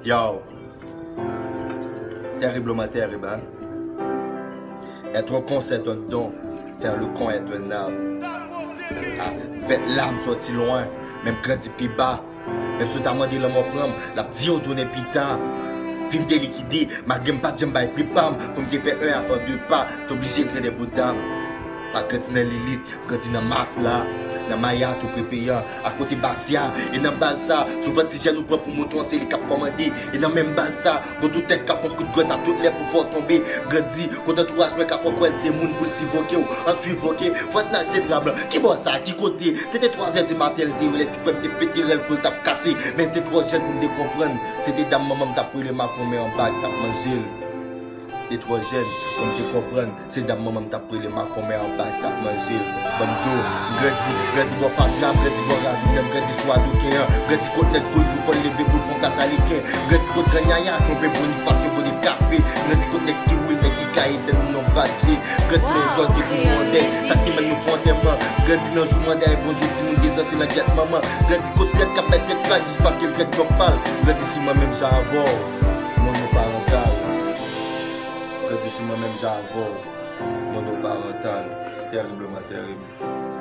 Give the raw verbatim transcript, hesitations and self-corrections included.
Yo, terriblement terrible, hein? Être con, c'est un don. Faire le con est un art. Ah, fè lam sòti lwen, menm grandi pi ba. Menm si w ta mande lanmò pran m, l ap di yo tounen pita. Vin delikide, malgre m pa t janm bay pri pa m. Pou m te fè en avan de pa, t oblije trennen bouda m. Pa grandi nan lilit, grandi nan mas la, nan maya tou pre peyan, akote basya, e nan baz sa, souvan ti jèn ou pran pou mouton, se li k ap kòmande, e nan menm baz sa, gon tou tèt k ap fè yon kout gwèt a tout lè pou fè w tonbe, grandi, kote antouraj mwen ka fè w kwè l se moun pou l sivoke w, an t sivoke, vwazinaj se dra blan, ki bò sa, ki kote, se te twa zè di maten l te rele, ti frè m te pete rèl kou l t ap kase, men l te twò jèn pou m te konprann, se te dam manman m t ap rele makonmè anba k t ap manje l. Te twò jèn pou m te konprann, se dam manman m t ap rele makonmè anba k t ap manje l. Ban m di w, m grandi, grandi bò fatra, m grandi bò ravin nan, m grandi sou adoken an, m grandi kot nèg toujou fò l leve pou l pran kataliken, m grandi kot grannyaya, twonpe Bonifas yo gode kafe, m grandi kot nèg ki woul, nèg ki ka etenn nan bat je, m grandi nan yon zòn ki toujou an dèy, chak semèn nou fè antèman, m grandi nan jou manda e bonjou timoun dezan se nan gyèt manman, m grandi kot trèt k ap bay tèt plat jis paske l trèt dòk pa l, m grandi siman menm jan avè w, monoparantal. Grandi siman menm jan avè w, monoparantal, terriblement terrible.